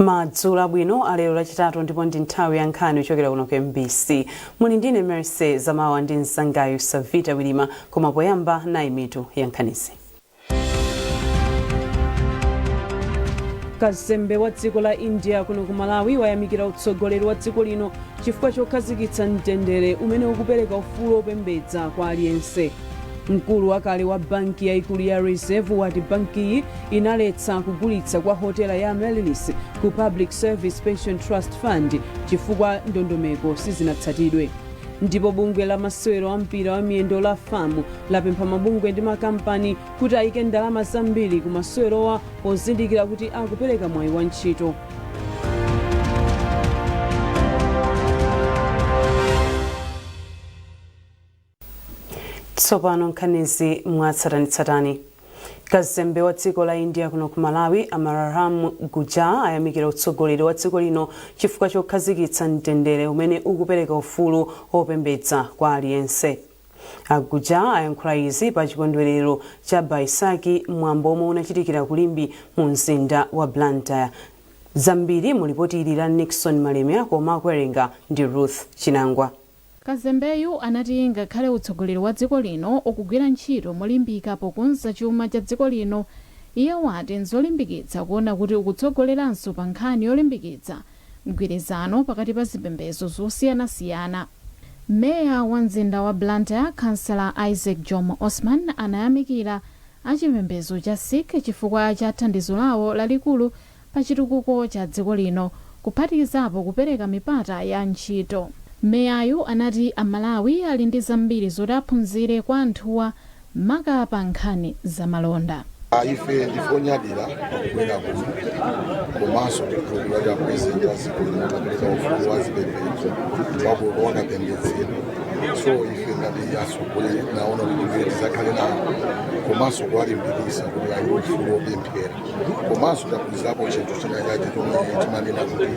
Madzulo abwino alero Lachitatu, ndipo ndi nthawi ya nkhani kuchokera kuno ku MBC. Muli ndine Mercy Zamawa ndi mzangayu Savita Wilima, koma poyamba nayi mitu ya nkhanizi. Kazembe wa dziko la India kuno ku Malawi wayamikira utsogoleri wa dziko lino chifukwa chokhazikitsa mtendere umene ukupereka ufulu wopembedza kwa aliyense. Mkulu wakale wa banki yaikulu ya Reserve wati bankiyi inaletsa kugulitsa kwa hotela ya Amaryllis ku Public Service Pension Trust Fund chifukwa ndondomeko sizinatsatidwe. Ndipo bungwe la masewero a mpira wa miyendo la FAM lapempha mabungwe ndi makampani kuti ayike ndalama zambiri ku masewerowa pozindikira kuti akupereka mwayi wa ntchito. Tsopano nkhanizi mwatsatanetsatane. Kazembe wa dziko la India kuno ku Malawi, a Mararam Gujar, ayamikira utsogoleri wa dziko lino chifukwa chokhazikitsa mtendere umene ukupereka ufulu wopembedza kwa aliyense. A Gujar ayankhula izi pa chikondwerero cha Baisakhi, mwambo omwe unachitikira ku Limbe mu mzinda wa Blantyre. Zambiri mu lipoti ili la Nickson Malemia, koma akuwerenga ndi Ruth Chinangwa. Kazembeyu anati ngakhale utsogoleri wa dziko lino ukugwira ntchito molimbika pokonza chuma cha dziko lino, iye wati nzolimbikitsa kuona kuti ukutsogoleranso pa nkhani yolimbikitsa mgwirizano pakati pa zipembezo zosiyanasiyana. Meya wa mzinda wa Blantyre, Khansala Isaac Jomo Osman, anayamikira achipembezo cha Sikh chifukwa cha thandizo lawo lalikulu pa chitukuko cha dziko lino, kuphatikizapo kupereka mipata ya ntchito. Meyayu anati a Malawi ali ndi zambiri zoti aphunzire kwa anthuwa maka pa nkhani za malonda. Ife ndife onyadira kubwera kuno, komanso tikukhulupirira kuti apresident a dziko lino apereka ufulu wa zipembedzo wakuti wakapembedzedwa. So ife ngati atsogoleri tinaona kuti tibwere tizakhale nawo komanso kuwalimbikitsa kuti ali ufulu wopemphera. Komanso taphunzirapo chinthu china chake chomwe timanena kuti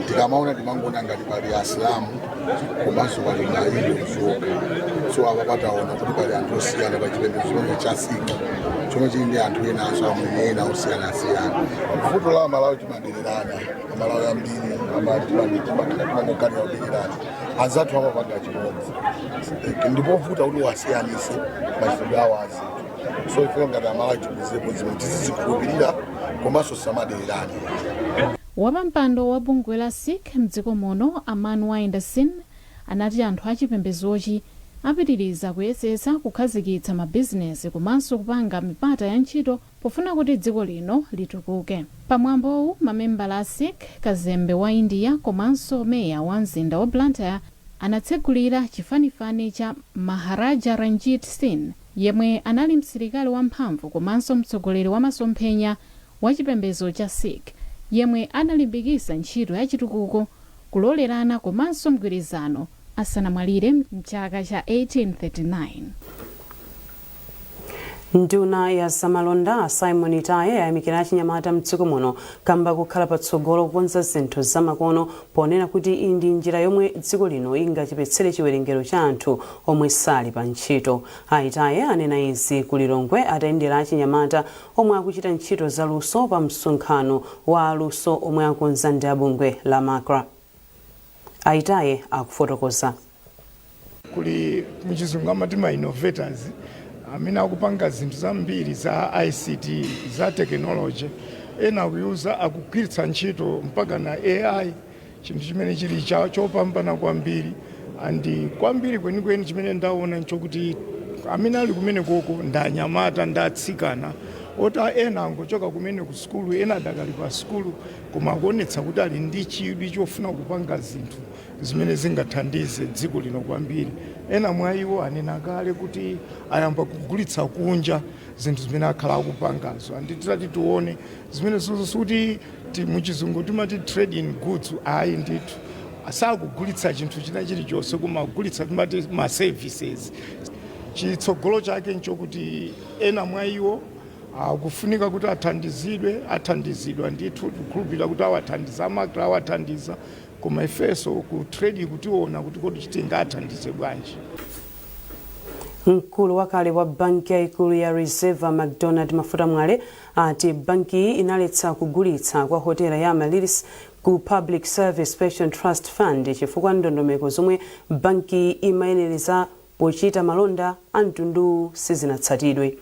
tikamaona timangoona ngati pali Asilamu komanso pali Mahindu okha. So apa pataona kuti pali anthu osiyana pa chipembedzo chimene cha Sikh, chomwe chili ndi anthu enanso amwenye ena osiyanasiyana. Vuto la Amalawi, timadererana. Amalawi ambiri timakhala kudererana. Anzathu amapanga chimodzi, ndipovuta kuti wasiyanise machitidwe awo azinthu. So ife ngati Amalawi tiphunzirepo zimene tizizikhulupirira komanso samadererane. Wapampando wa bungwe la Sikh mdziko muno, a Manwinder Singh, anati anthu achipembezochi apitiriza kuyesetsa kukhazikitsa mabizinesi komanso kupanga mipata ya ntchito pofuna kuti dziko lino litukuke. Pamwambowu, mamembala a Sikh, kazembe wa India komanso meya wa mzinda wa Blantyre anatsegulira chifanifani cha Maharaja Ranjit Singh, yemwe anali msilikali wamphamvu komanso mtsogoleri wa masomphenya wa chipembedzo cha Sikh, yemwe analimbikitsa ntchito ya chitukuko, kulolerana komanso mgwirizano asanamwalire mchaka cha 1839. Nduna ya zamalonda Simon Itaye yayamikira achinyamata mdziko muno kamba kukhala patsogolo kukonza zinthu zamakono, ponena kuti iyi ndi njira yomwe dziko lino ingachepetsere chiwerengero cha anthu omwe sali pa ntchito. A Itaye anena izi ku Lilongwe atayendera achinyamata omwe akuchita ntchito zaluso pa msonkhano wa aluso omwe akonza ndi abungwe la MACRA. A Itaye akufotokoza. Kuli muchizungu amati ma innovators amene akupanga zinthu zambiri za ICT, za technology. Ena akuyuza, akugwiritsa ntchito mpaka na AI, chinthu chimene chili chopambana kwambiri. And kwambiri kwenikweni chimene ndaona nchokuti amene ali kumene koko ndi anyamata ndi atsikana oti ena angochoka kumene ku sukulu, ena adakali pa sukulu, koma akuonetsa kuti ali ndi chidwi chofuna kupanga zinthu zimene zingathandize dziko lino kwambiri. Ena mwa iwo anena kale kuti ayamba kugulitsa kunja zinthu zimene akhala akupangazo. And titati tione zimene zozo, sikuti muchizungu timati trade in goods, ayi ndithu, sakugulitsa chinthu china chilichonse, koma kugulitsa timati ma services. Chitsogolo chake nchokuti ena mwa iwo akufunika kuti athandizidwe, athandizidwa ndithu. Tikukhulupirira kuti awathandiza, a MACRA awathandiza, koma ifenso ku trade kutiona kuti kodi tingathandize bwanji. Mkulu wakale wa banki yayikulu ya Reserve, McDonald Mafuta Mwale, ati bankiyi inaletsa kugulitsa kwa hotela ya Amaryllis ku Public Service Pension Trust Fund chifukwa ndondomeko zomwe bankiyi imayenereza pochita malonda a mtundu sizinatsatidwe.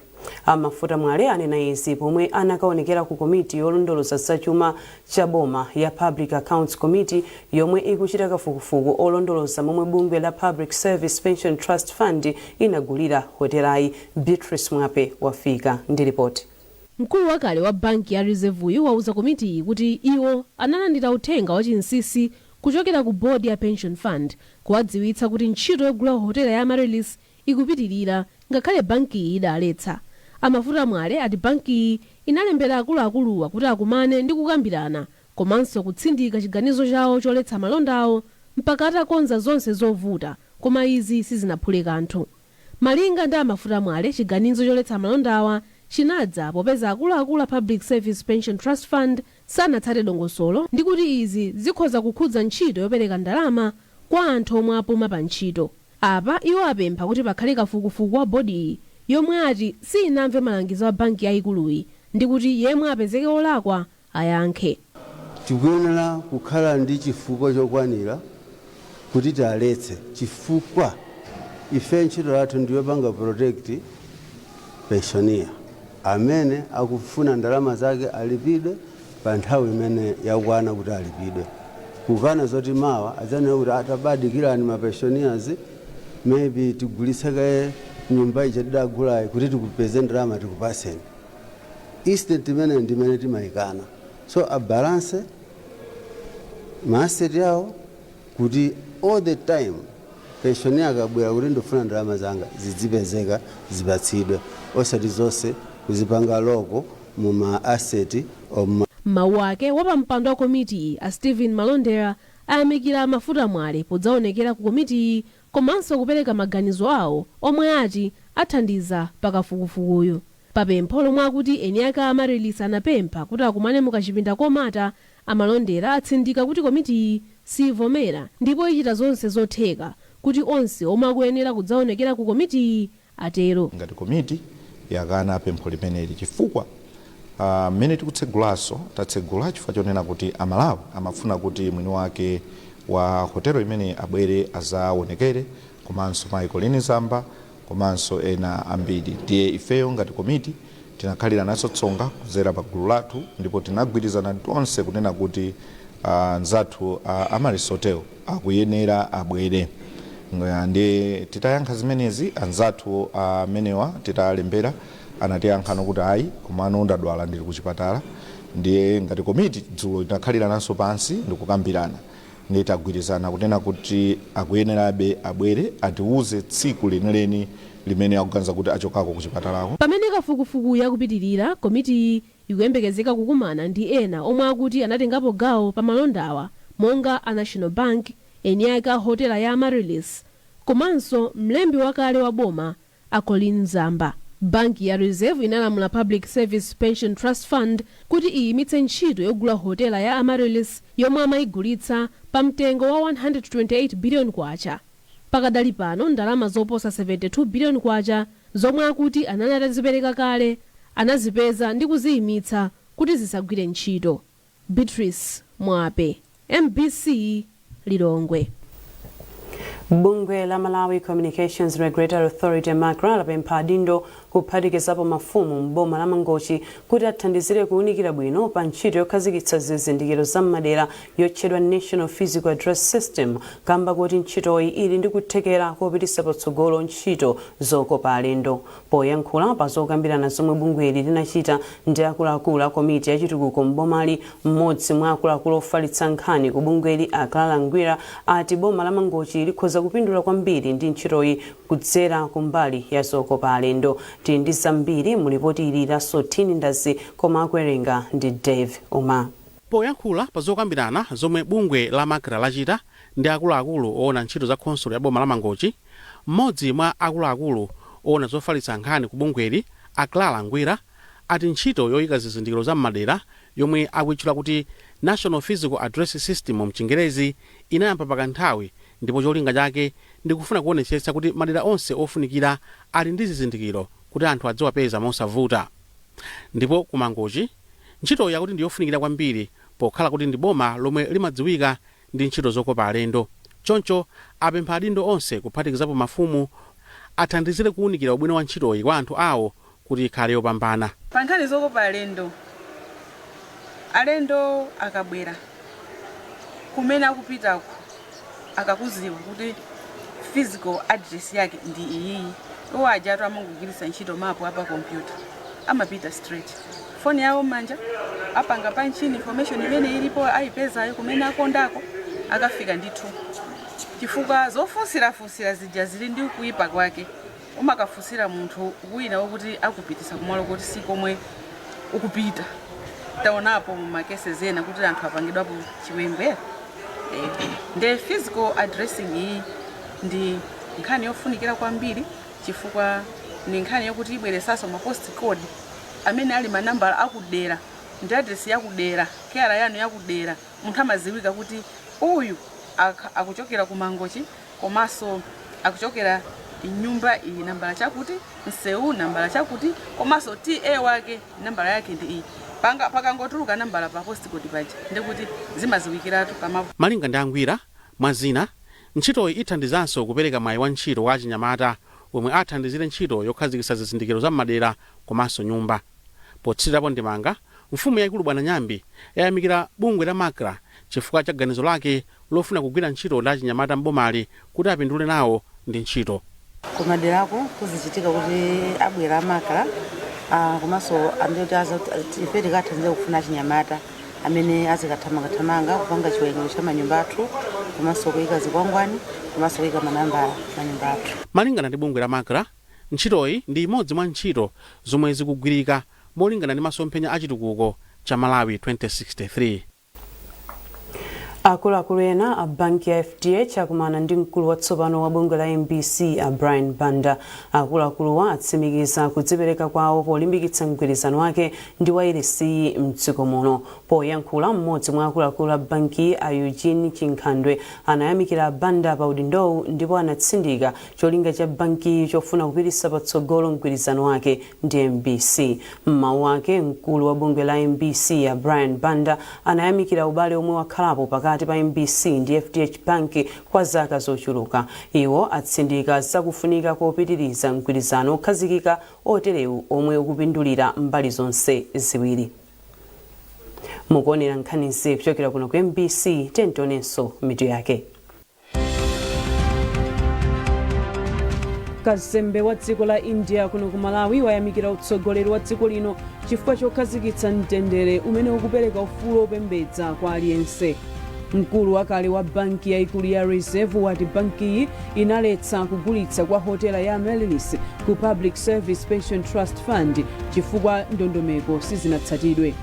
Amafuta Mwale anena izi pomwe anakaonekera ku komiti yolondoloza zachuma cha boma ya Public Accounts Committee, yomwe ikuchita kafukufuku olondoloza momwe bungwe la Public Service Pension Trust Fund inagulira hotelayi. Beatrice Mwape wafika ndi ripoti. Mkulu wakale wa banki ya Reserve wauza komitiyi kuti iwo analandira uthenga wa chinsinsi kuchokera ku board ya pension fund kuwadziwitsa kuti ntchito yogula hotela ya Amaryllis ikupitirira ngakhale bankiyi idaletsa. Amafuta Mwale ati bankiyi inalembera akuluakuluwa kuti akumane ndi kukambirana komanso kutsindika chiganizo chawo choletsa malondawo mpaka atakonza zonse zovuta, koma izi sizinaphule kanthu. Malinga ndi Amafuta Mwale, chiganizo choletsa malondawa chinadza popeza akuluakulu a Public Service Pension Trust Fund sanatsate dongosolo ndi kuti izi zikhoza kukhudza ntchito yopereka ndalama kwa anthu omwe apuma pa ntchito. Apa iwo apempha kuti pakhale kafukufuku wa bodiyi, yomwe ati sinamve malangizo a banki yayikuluyi, ndi kuti yemwe apezeke olakwa ayankhe. Tikuyenera kukhala ndi chifukwa chokwanira kuti tialetse, chifukwa ife ntchito yathu ndiyopanga protect pensioner amene akufuna ndalama zake alipidwe pa nthawi imene yakwana kuti alipidwe, kukana zoti mawa adzanena kuti atabadikirani ma pensioners, maybe tigulitse kaye nyumba ija tidagulayi kuti tikupeze ndalama tikupaseni. Instant imene ndimene timayikana, so a balance ma asset yawo kuti all the time pensioner akabwera kuti ndifuna ndalama zanga, zidzipezeka, zipatsidwe, osati zonse kuzipanga lock muma asset omwe. Mawu ake, wapampando wa komitiyi a Stephen Malondera ayamikira Amafuta Mwale podzaonekera ku komitiyi komanso kupereka maganizo awo omwe ati athandiza pakafukufukuyu. Papempho lomwe akuti eni ake a Amaryllis anapempha kuti akumane mukachipinda komata, Amalondera atsindika kuti komitiyi sivomera ndipo ichita zonse zotheka kuti onse omwe akuyenera kudzaonekera ku komitiyi atero. Ngati komiti yakana pempho limeneli chifukwa mmene tikutsegulanso, tatsegula chifukwa chonena kuti Amalawi amafuna kuti mwini wake wa hotelo imene abwere azaonekere, komanso Michael Zamba komanso ena ambiri. Ndiye ifeyo ngati komiti tinakhalira naso tsonga kudzera pa gulu lathu, ndipo tinagwirizana tonse kunena kuti anzathu Amaryllis Hotel akuyenera abwere. Ndi titayankha zimenezi, anzathu amenewa titalembera anatiyankhano kuti ayi, komano ndadwala, ndili kuchipatala. Ndiye ngati komiti dzulo tinakhalira naso pansi ndikukambirana, ndiye tagwirizana kunena kuti akuyenerabe abwere, atiuze tsiku lenileni limene akuganiza kuti achokako kuchipatalako. Pamene kafukufuku yakupitirira, komitiyi ikuyembekezeka kukumana ndi ena omwe akuti anatengapo gawo pa malondawa, monga a National Bank, eni ake a hotela ya Amaryllis komanso mlembi wakale wa boma a Colin Zamba. Banki ya Reserve inalamula Public Service Pension Trust Fund kuti iyimitse ntchito yogula hotela ya Amaryllis yomwe amayigulitsa pa mtengo wa 128 billion kwacha. Pakadali pano ndalama zoposa 72 billion kwacha zomwe akuti anali atazipereka kale anazipeza ndi kuziyimitsa kuti zisagwire ntchito. Beatrice Mwape, MBC, Lilongwe. Bungwe la Malawi Communications Regulatory Authority, MACRA, lapempha adindo kuphatikizapo mafumu m'boma la Mangochi kuti athandizire kuwunikira bwino pa ntchito yokhazikitsa zizindikiro za m'madera yotchedwa National Physical Address System, kamba kuti ntchitoyi ili ndi kuthekera kopititsa patsogolo ntchito zokopa alendo. Poyankhula pa zokambirana zomwe bungweli linachita ndi akuluakulu a komiti yachitukuko m'bomali, mmodzi mwa akuluakulu ofalitsa nkhani ku bungweli, a Clara Ngwira, ati boma la Mangochi likhoza kupindula kwambiri ndi ntchitoyi kudzera kumbali ya zokopa alendo. Tili ndi zambiri mu lipoti ili la Sotini Ndazi, koma akuwerenga ndi Dave Uma. Poyankhula pa zokambirana zomwe bungwe la MACRA lachita ndi akuluakulu oona ntchito za khonsolo ya boma la Mangochi, mmodzi mwa akuluakulu oona zofalitsa nkhani ku bungweli, a Clara Ngwira, ati ntchito yoyika zizindikiro za m'madera yomwe akuyitchula kuti National Physical Address System mchingerezi inayamba pakanthawi. Ndipo cholinga chake ndikufuna kuonetsetsa kuti madera onse ofunikira ali ndi zizindikiro kuti anthu adziwapeza mosavuta. Ndipo kuMangochi ntchitoyi yakuti ndiyofunikira kwambiri, pokhala kuti ndi boma lomwe limadziwika ndi ntchito zokopa alendo. Choncho apempha adindo onse, kuphatikizapo mafumu, athandizire kuwunikira ubwino wa ntchitoyi kwa anthu awo kuti ikhale yopambana. Pa nkhani zokopa alendo, alendo akabwera, kumene akupitako akakuziwa kuti physical address yake ndi iyiyi, iwo ajatu amangogwiritsa ntchito mapu apa kompyuta, amapita straight, foni yawo m'manja, apanga punch in information imene ilipo, ayipezayo kumene akondako, akafika ndithu. Chifukwa zofunsirafunsira zija zili ndi kuyipa kwake, umakafunsira munthu wina wokuti akupitisa kumalo kuti si komwe ukupita. Taonapo muma cases ena kuti anthu apangidwapo chiwembe. Nde physical addressing iyi ndi nkhani yofunikira kwambiri, chifukwa ni nkhani yokuti ibweresanso ma post code amene ali manambala akudera ndi address yakudera, keyala yanu yakudera. Munthu amaziwika kuti uyu akuchokera ku Mangochi, komanso akuchokera nyumba iyi nambala chakuti, msewu nambala chakuti, komanso T/A wake nambala yake ndi iyi. Panga pakangotuluka nambala pa post code paja, ndikuti zimaziwikiratu pamavu. Malinga ndi Angwira, mwazina ntchitoyi ithandizanso kupereka mwayi wa ntchito wa achinyamata omwe athandizire ntchito yokhazikitsa zizindikiro za m'madera komanso nyumba. Potsirirapo ndimanga, mfumu yayikulu Bwana Nyambi yayamikira bungwe la MACRA chifukwa cha ganizo lake lofuna kugwira ntchito ndi achinyamata m'bomali kuti apindule nawo ndi ntchito. Kumaderako kuzichitika kuti abwera a MACRA, komanso andoti ife tikathandize kufuna achinyamata amene azikathamangathamanga kupanga chiwerengero cha manyumba athu, komanso kuyika zikwangwani, komanso kuyika manambala manyumba athu. Malingana ndi bungwe la MACRA, ntchitoyi ndi imodzi mwa ntchito zomwe zikugwirika molingana ndi masomphenya achitukuko cha Malawi 2063. Akuluakulu ena a banki ya FDH akumana ndi mkulu watsopano wa bungwe la MBC, a Brian Banda. Akuluakuluwa atsimikiza kudzipereka kwawo polimbikitsa mgwirizano wake ndi wailesi mdziko muno. Poyankhula, mmodzi mwa akuluakulu a banki, a Eugene Chinkhandwe, anayamikira Banda pa udindowu ndipo anatsindika cholinga cha banki chofuna kupititsa patsogolo mgwirizano wake ndi MBC. Mmawu ake, mkulu wa bungwe la MBC, a Brian Banda, anayamikira ubale omwe wakhalapo pakati pa MBC ndi FDH Bank kwa zaka zochuluka. Iwo atsindika zakufunika kopitiriza mgwirizano okhazikika oterewu omwe ukupindulira mbali zonse ziwiri. Mukuonera nkhanizi kuchokera kuno ku MBC. Tionenso mitu yake. Kazembe wa dziko la India kuno ku Malawi wayamikira utsogoleri wa dziko lino chifukwa chokhazikitsa mtendere umene ukupereka ufulu wopembedza kwa aliyense. Mkulu wakale wa banki yayikulu ya Reserve wati bankiyi inaletsa kugulitsa kwa hotela ya Amaryllis ku Public Service Pension Trust Fund chifukwa ndondomeko sizinatsatidwe.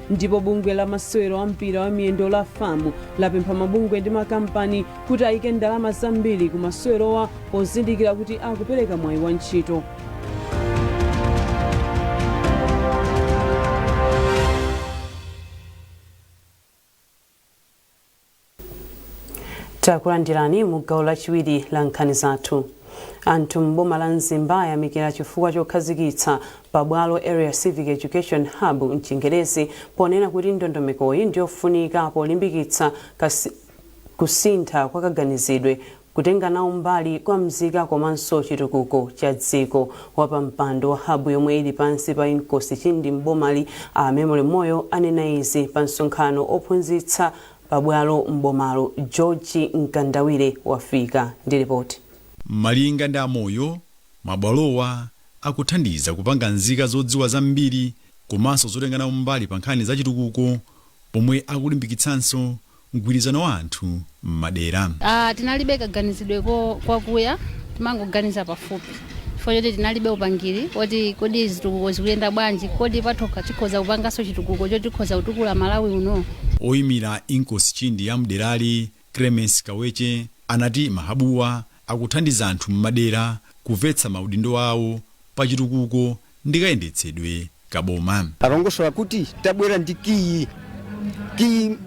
Ndipo bungwe la masewero a mpira wa miyendo la FAM lapempha mabungwe ndi makampani kuti ayike ndalama zambiri ku masewerowa pozindikira kuti akupereka mwayi wa ntchito. Takulandirani mu gawo lachiwiri la nkhani zathu. Anthu m'boma la Mzimba ayamikira chifukwa chokhazikitsa Pabwalo Area Civic Education Hub mchingerezi, ponena kuti ndondomekoyi ndiyofunika polimbikitsa kusintha kwa kaganizidwe, kutenga nawo mbali kwa mzika komanso chitukuko cha dziko. Wapampando wa hub yomwe ili pansi pa Inkosi Chindi m'bomali, a Memory Moyo, anena izi pa msonkhano ophunzitsa pabwalo m'bomalo. George Mkandawire wafika ndi ripoti. Malinga ndi aMoyo, mabwalowa akuthandiza kupanga nzika zodziwa zambiri komanso zotenga nawo mbali pa nkhani za chitukuko, pomwe akulimbikitsanso mgwirizano wa anthu m'madera. Tinalibe kaganizidwe kwakuya, timangoganiza pafupi chifukwa choti tinalibe upangiri oti kodi zitukuko zikuyenda bwanji, kodi patokha tikhoza kupanganso chitukuko choti tikhoza kutukula Malawi uno. Oyimira Inkosi Chindi ya mderali, Clemens Kaweche, anati ma hub wa akuthandiza anthu m'madera kumvetsa maudindo awo pa chitukuko ndi kayendetsedwe kaboma. Alongosola kuti tabwera ndi kiyi, kiyi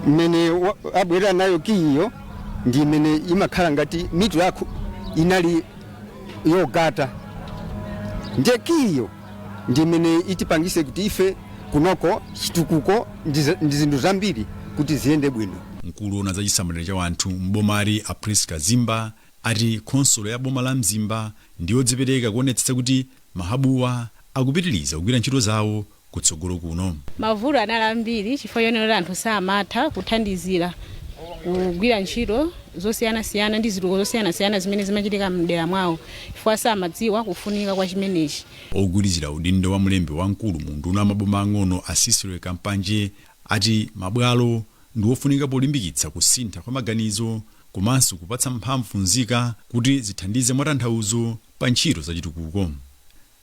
mmene abwera nayo kiyiyo. Ndi imene imakhala ngati mitu yakho inali yogata. Ndiye kiyo ndi imene itipangise kuti ife kunoko chitukuko ndi zinthu zambiri kuti ziyende bwino. Mkulu woona za chisamaliro cha wanthu m'bomali, a Priska Zimba, ati khonsolo ya boma la Mzimba ndiyodzipereka kuonetsetsa kuti mahabuwa akupitiriza kugwira ntchito zawo kutsogolo kuno. Mavuto anali ambiri chifukwa chonena anthu samatha kuthandizira kugwira ntchito zosiyanasiyana ndi zitukuko zosiyanasiyana zimene zimachitika mdera mwawo, chifukwa samadziwa kufunika kwa chimenechi. Ogwirizira udindo wa mlembi wamkulu mu unduna wa maboma ang'ono, a Cecily Kampanje, ati mabwalo ndi ofunika polimbikitsa kusintha kwa maganizo komanso kupatsa mphamvu nzika kuti zithandize mwatanthauzo pa ntchito zachitukuko.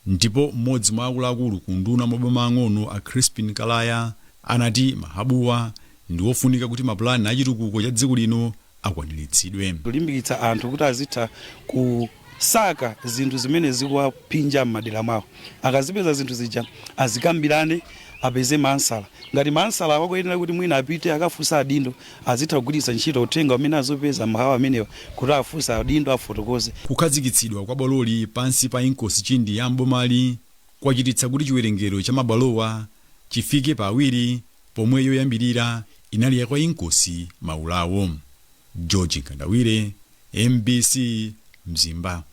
Ndipo mmodzi mwa akuluakulu ku unduna wa maboma ang'ono, a Crispin Kalaya, anati mahabuwa ndi ofunika kuti mapulani achitukuko cha dziko lino akwaniritsidwe. Kulimbikitsa anthu kuti azitha kusaka zinthu zimene zikuwaphinja m'madera mwawo. Akazipeza zinthu zija, azikambirane, apeze maansala. Ngati maansala akuyenera kuti mwina apite akafunsa adindo, azitha kugwiritsa ntchito uthenga umene azopeza m'mahabu amenewa kuti afunsa adindo, afotokoze. Kukhazikitsidwa kwa bwaloli pansi pa Inkosi Chindi ya mbomali kwachititsa kuti chiwerengero cha mabwalowa chifike pa 2, pomwe yoyambirira inali yakwa Inkosi Maulawo. George Nkandawire, MBC, Mzimba.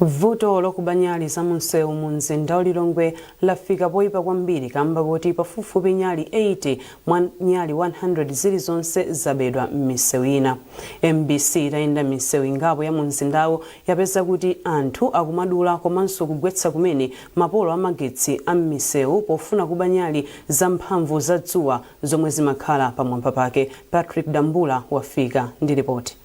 Vuto lokuba nyali za munsewu mu mzinda wa Lilongwe lafika poyipa kwambiri kamba kuti pafupifupi nyali 80 mwa nyali 100 zilizonse zabedwa m'misewu ina. MBC itayenda misewu ingapo ya mu mzindawo, yapeza kuti anthu akumadula komanso kugwetsa kumene mapolo amagetsi a m'misewu pofuna kuba nyali za mphamvu za dzuwa zomwe zimakhala pamwamba pake. Patrick Dambula wafika ndi ripoti.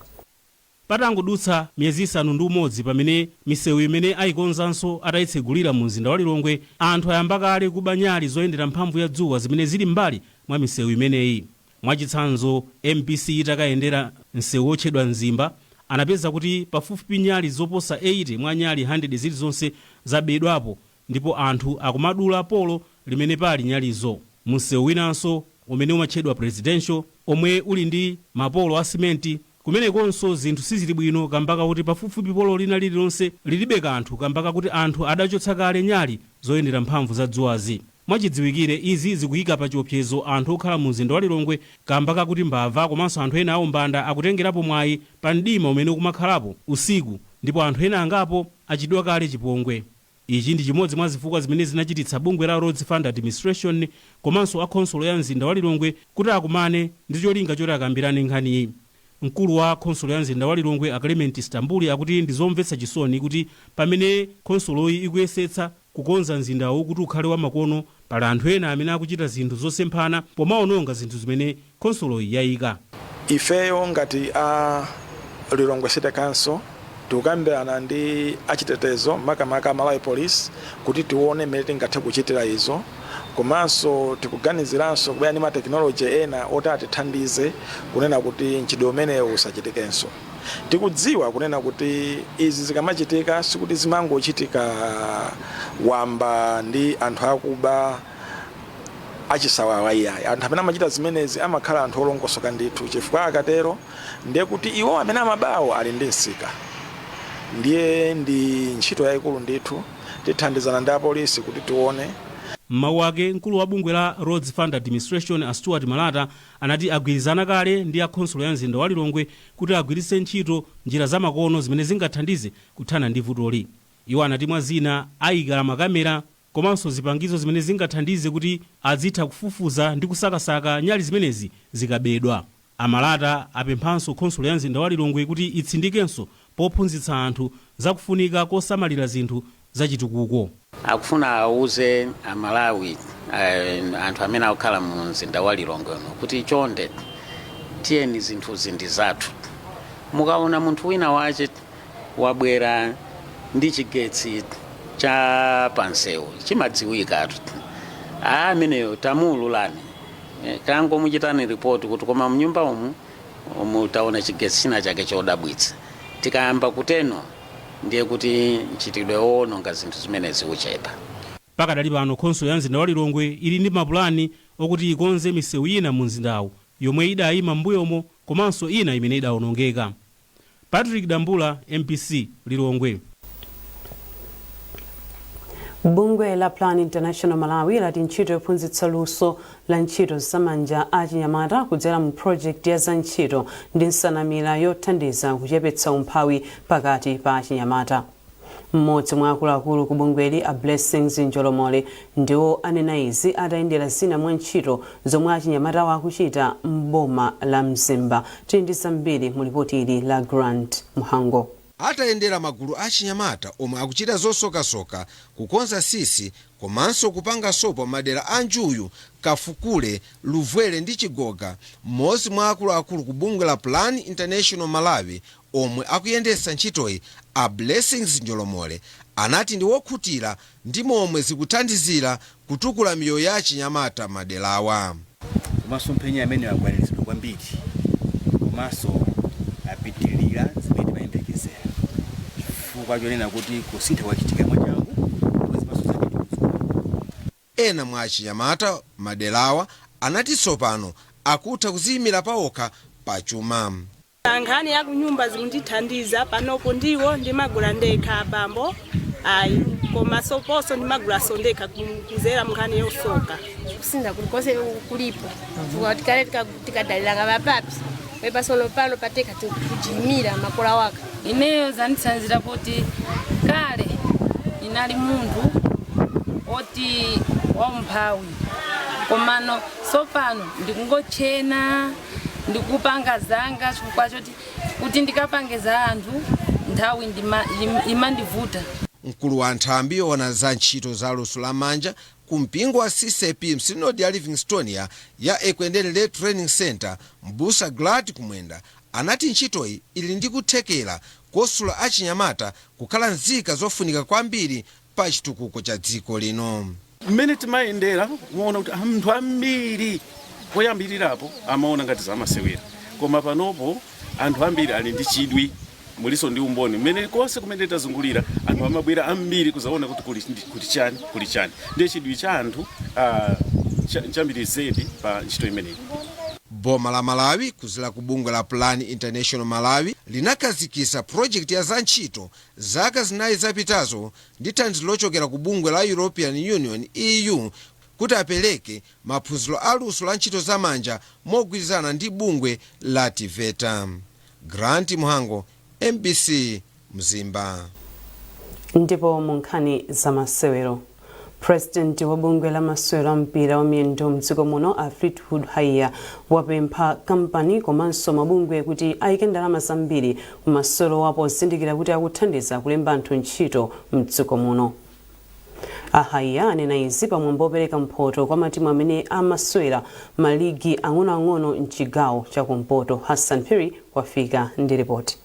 Patangodutsa miyezi 6 pamene misewu imene ayikonzanso atayitsegulira mu mzinda wa Lilongwe, anthu ayamba kale kuba nyali zoyendera mphamvu ya dzuwa zimene zili m'mbali mwa misewu imeneyi. Mwachitsanzo, MBC itakayendera msewu wotchedwa Mzimba, anapeza kuti pafupifupi nyali zoposa 80 mwa nyali 100 zilizonse zabedwapo, ndipo anthu akumadula polo limene pali nyalizo. Msewu winanso umene umatchedwa Presidential, omwe uli ndi mapolo a simenti, kumenekonso zinthu sizili bwino kamba kakuti pafupifupi polo lina lililonse lilibe kanthu kamba kakuti anthu adachotsa kale nyali zoyendera mphamvu za dzuwazi. Mwachidziwikire, izi zikuyika pa chiopsezo anthu okhala mu mzinda wa Lilongwe kamba kakuti mbava komanso anthu ena aumbanda akutengerapo mwayi pa mdima umene ukumakhalapo usiku, ndipo anthu ena angapo achitidwa kale chipongwe. Ichi ndi chimodzi mwa zifukwa zimene zinachititsa bungwe la Roads Fund Administration komanso a khonsolo ya mzinda wa Lilongwe kuti akumane ndi cholinga choti akambirane nkhaniyi. Mkulu wa khonsolo ya mzinda wa Lilongwe, a Clement Stambuli, akuti ndi zomvetsa chisoni kuti pamene khonsoloyi ikuyesetsa kukonza mzindawu kuti ukhale wamakono, pali anthu ena amene akuchita zinthu zosemphana pomaononga zinthu zimene khonsoloyi yayika. Ifeyo ngati a Lilongwe City Council tikukambirana ndi achitetezo, makamaka Malawi Police, kuti tione mmene tingathe kuchitira izo. Komanso tikuganiziranso kubwera ndi matekinoloji ena oti atithandize kunena kuti mchitidwe umenewu usachitikenso. Tikudziwa kunena kuti izi zikamachitika sikuti zimangochitika wamba ndi anthu akuba achisawawa, iyayi. Anthu amene amachita zimenezi amakhala anthu olongosoka ndithu, chifukwa akatero ndiye kuti iwo amene amabawo ali ndi msika. Ndiye ndi ntchito yayikulu ndithu, tithandizana ndi apolisi kuti tione. M'mawu ake, mkulu wa bungwe la Roads Fund Administration, a Stuart Malata, anati agwirizana kale ndi a khonsolo ya mzinda wa Lilongwe kuti agwiritse ntchito njira zamakono zimene zingathandize kuthana ndi vutoli. Iwo anati mwa zina ayika makamera komanso zipangizo zimene zingathandize kuti azitha kufufuza ndi kusakasaka nyali zimenezi zikabedwa. Amalata apemphanso khonsolo ya mzinda wa Lilongwe kuti itsindikenso pophunzitsa anthu zakufunika kosamalira zinthu zachitukuko. Akufuna auze Amalawi, anthu amene akukhala mu mzinda wa Lilongwe uno, kuti chonde tiyeni, zinthuzi ndi zathu. Mukaona munthu wina wache wabwera ndi chigetsi cha pansewu chimadziwikatu, ameneyo tamuululani, tangomuchitani ripoti kuti koma mnyumba umu mutaona chigetsi china chake chodabwitsa. Tikayamba kuteno, ndiye kuti mchitidwe wowononga zinthu zimenezi uchepa. Pakadali pano, khonsolo ya mzinda wa Lilongwe ili ndi mapulani okuti ikonze misewu ina mu mzindawu yomwe idayima m'mbuyomo. Komanso ina imene idawonongeka. Patrick Dambula, MBC, Lilongwe. Bungwe la Plan International Malawi lati ntchito yophunzitsa luso la ntchito zamanja achinyamata kudzera mu project ya za ntchito ndi nsanamira yothandiza kuchepetsa umphawi pakati pa achinyamata. Mmodzi mwa akuluakulu ku bungweli, a Blessings Njolomole, ndiwo anena izi atayendera zina mwa ntchito zomwe achinyamatawo akuchita m'boma la Mzimba. Tili ndi zambiri mu lipoti ili la Grant Mhango. Atayendera magulu achinyamata omwe akuchita zosokasoka, kukonza tsitsi komanso kupanga sopo madera a Njuyu, Kafukule, Luvwere ndi Chigoga, mmodzi mwa akuluakulu ku bungwe la Plan International Malawi omwe akuyendetsa ntchitoyi, a Blessings Njolomole, anati ndi wokhutira ndi momwe zikuthandizira kutukula miyoyo ya achinyamata maderawa. Masomphenya amene akwaniritsidwa kwambiri komanso apitilira zimene timayembekezera, chifukwa chonena kuti kusintha kwachitika mwachangu ndipo zipatso zake tikuziona. Ena mwa achinyamata maderawa anati tsopano akutha kuziyimira pawokha pachuma. Nkhani ya kunyumba zikundithandiza panopo. Ndiwo ndimagula ndekha, abambo ayi, koma soposo ndimagulaso ndekha kuzera munkhani yosoka. Kusintha kulikonse kulipo, chifukwa tikale tikadaliranga vapapi wepasono, pano pateka tikujimira makola waka. Ineyo zanditsanzira kuti kale inali munthu oti waumphawi, komano sopano ndikungochena, ndikupanga zanga, chifukwa choti kuti ndikapange za anthu nthawi imandivuta. Mkulu wa nthambi yoona za ntchito za luso lamanja ku mpingo wa CCAP msinodi ya Livingstonia ya Ekwendeni Training Center, Mbusa Glad Kumwenda, anati ntchitoyi ili ndi kuthekera kosula achinyamata kukhala nzika zofunika kwambiri pa chitukuko cha dziko lino. Mmene timayendera muona kuti anthu ambiri poyambirirapo amaona ngati zamasewera, koma panopo anthu ambiri ali ndi chidwi. Muliso ndi umboni mmene konse kumene tazungulira anthu amabwera ambiri kuzaona kuti kuli chani, kuli chani. Ndiye chidwi cha anthu chambiri zedi pa ntchito imeneyi. Boma la Malawi kuzila ku bungwe la Plan International Malawi linakhazikitsa project ya za ntchito zaka 4 zapitazo ndi thandizo lochokera ku bungwe la European Union, EU, kuti apereke maphunziro a luso la ntchito zamanja mogwirizana ndi bungwe la TEVETA. Grant Mhango, MBC, Mzimba. Ndipo mu nkhani zamasewero, President wa bungwe la masewero a mpira wa miyendo mdziko muno, a Fleetwood Haiya, wapempha kampani komanso mabungwe kuti ayike ndalama zambiri ku masewero pozindikira kuti akuthandiza kulemba anthu ntchito mdziko muno. A Haiya anena izi pamwambo opereka mphoto kwa matimu amene amasewera maligi ang'onoang'ono mchigawo chakumpoto. Hassan Perry wafika ndi ripoti.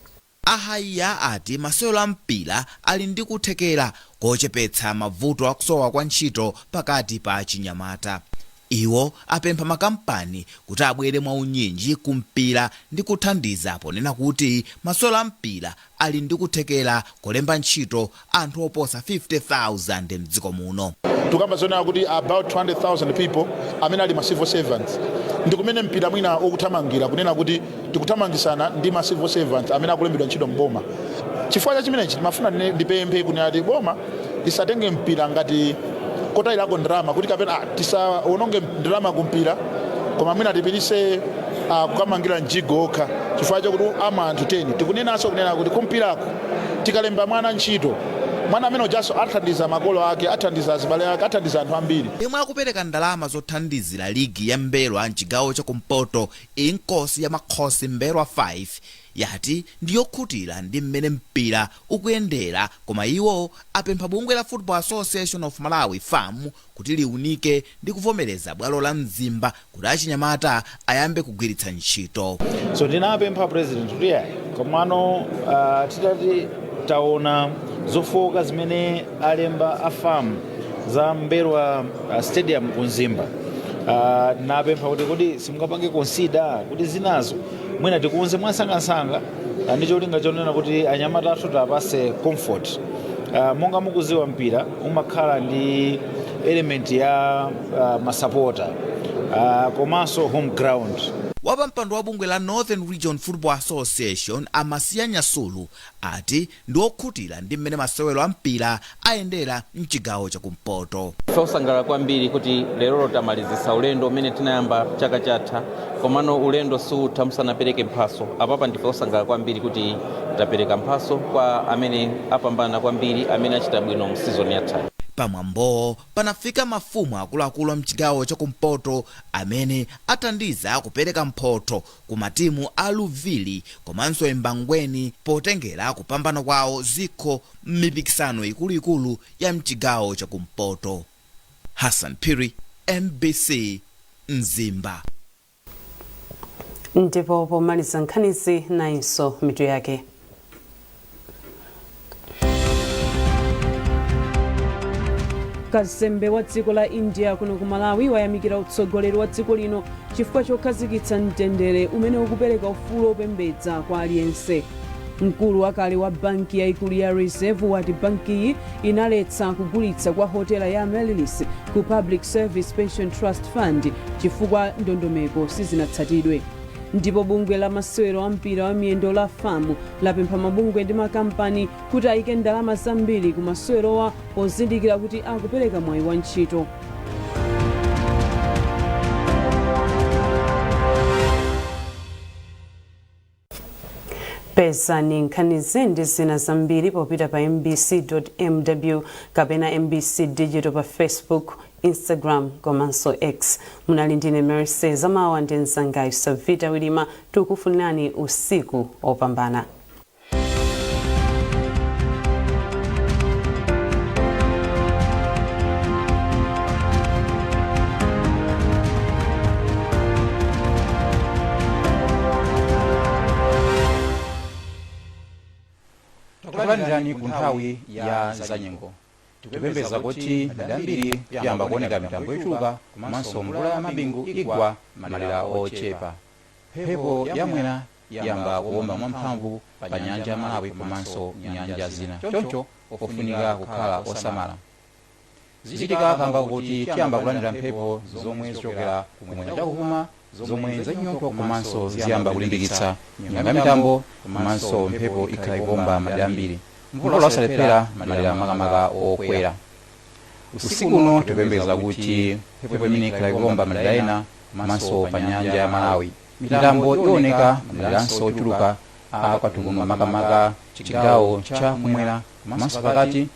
A Haiya ati masewero a mpira ali ndi kuthekera kochepetsa mavuto akusowa kwa ntchito pakati pa achinyamata. Iwo apempha makampani kuti abwere mwaunyinji ku mpira ndi kuthandiza, ponena kuti masewero a mpira ali ndi kuthekera kolemba ntchito anthu oposa 50,000 mdziko muno. Tikamba zonena kuti about 200,000 people amene ali ma civil servants, ndi kumene mpira mwina ukuthamangira, kunena kuti tikuthamangisana ndi ma civil servants amene akulembedwa ntchito mboma. Chifukwa cha chimenechi timafuna ndipemphe kunena kuti boma lisatenge mpira ngati kotayirako ndalama, kuti kapena tisaononge ndalama kumpira, koma mwina tipirise kukamangira mjigo okha chifukwa chakuti ama anthu 10. Tikunenanso kunena kuti kumpirako tikalemba mwana ntchito, mwana amene ujaso athandiza makolo ake, athandiza azibale ake, athandiza anthu ambiri. Yemwe akupereka ndalama zothandizira ligi ya Mbelwa mchigawo chakumpoto, Inkosi ya Makhosi Mbelwa 5, yati ndiyokhutira ndi mmene mpira ukuyendera, koma iwo apempha bungwe la Football Association of Malawi, FAM, kuti liunike ndi kuvomereza bwalo la Mzimba kuti achinyamata ayambe kugwiritsa ntchito. So ndinapempha President kuti yayi, komano titati taona zofowoka zimene alemba a FAM za Mbelwa Stadium ku Mzimba, napempha kuti kodi simungapange consider kuti zinazo mwina tikonze mwansangansanga, ndi cholinga chonena kuti anyamata athu tapase comfort. Monga mukuziwa, mpira umakhala ndi element ya masapota, komanso home ground. Wapampando wa bungwe la Northern Region Football Association, Amasiya Nyasulu, ati ndi okhutira ndi mmene masewero a mpira ayendera mchigawo chakumpoto. Ife osangalala kwambiri kuti lero tamalizisa ulendo umene tinayamba chaka chatha, komano ulendo siutha musanapereke mphaso. Apapa ndife osangalala kwambiri kuti tapereka mphaso kwa amene apambana kwambiri, amene achita bwino mu season yatha. Pamwambowo panafika mafumu akuluakulu a mchigawo chakumpoto amene athandiza kupereka mphotho ku matimu a Luvili komanso Embangweni potengera kupambana kwawo zikho m'mipikisano ikuluikulu ya mchigawo chakumpoto. Hassan Phiri, MBC, Mzimba. Ndipo pomaliza nkhanizi, nayinso mitu yake. Kazembe wa dziko la India kuno ku Malawi wayamikira utsogoleri wa dziko lino chifukwa chokhazikitsa mtendere umene ukupereka ufulu opembedza kwa aliyense. Mkulu wakale wa banki yayikulu ya Reserve wati bankiyi inaletsa kugulitsa kwa hotela ya Amaryllis ku Public Service Pension Trust Fund chifukwa ndondomeko sizinatsatidwe. Ndipo bungwe la masewero a mpira wa miyendo la FAM lapempha mabungwe ndi makampani kuti ayike ndalama zambiri ku masewerowa pozindikira kuti akupereka mwayi wa ntchito. Pezani nkhanizi ndi zina zambiri popita pa mbc.mw kapena MBC Digital pa Facebook, Instagram komanso X. Munali ndine Mercy Zamawa ndi mzangayo Savita Wilima. Tikufunirani usiku opambana. Takulandirani ku nthawi ya zanyengo. Tikupembeza kuti madera ambiri kuyamba kuoneka mitambo yochuluka komanso mvula ya mabingu igwa madera ochepa. Mphepo yamwera yamba kuwomba mwamphamvu pa nyanja ya Malawi komanso nyanja zina, choncho ofunika kukhala osamala. Zichitika kamba kuti tiyamba kulandira mphepo zomwe zichokera kumwera chakuvuma, zomwe zachinyontho komanso ziyamba kulimbikitsa nyengo ya mitambo, komanso mphepo ikhala ikuwomba madera ambiri, mvula osalephera madera makamaka okwera. Usiku uno tikupembeza kuti mphepo imene ikhala ikuwomba madera ena komanso pa nyanja ya Malawi. Mitambo ioneka maderanso ochuluka akwathu kuno, makamaka chigawo cha kumwera komanso pakati.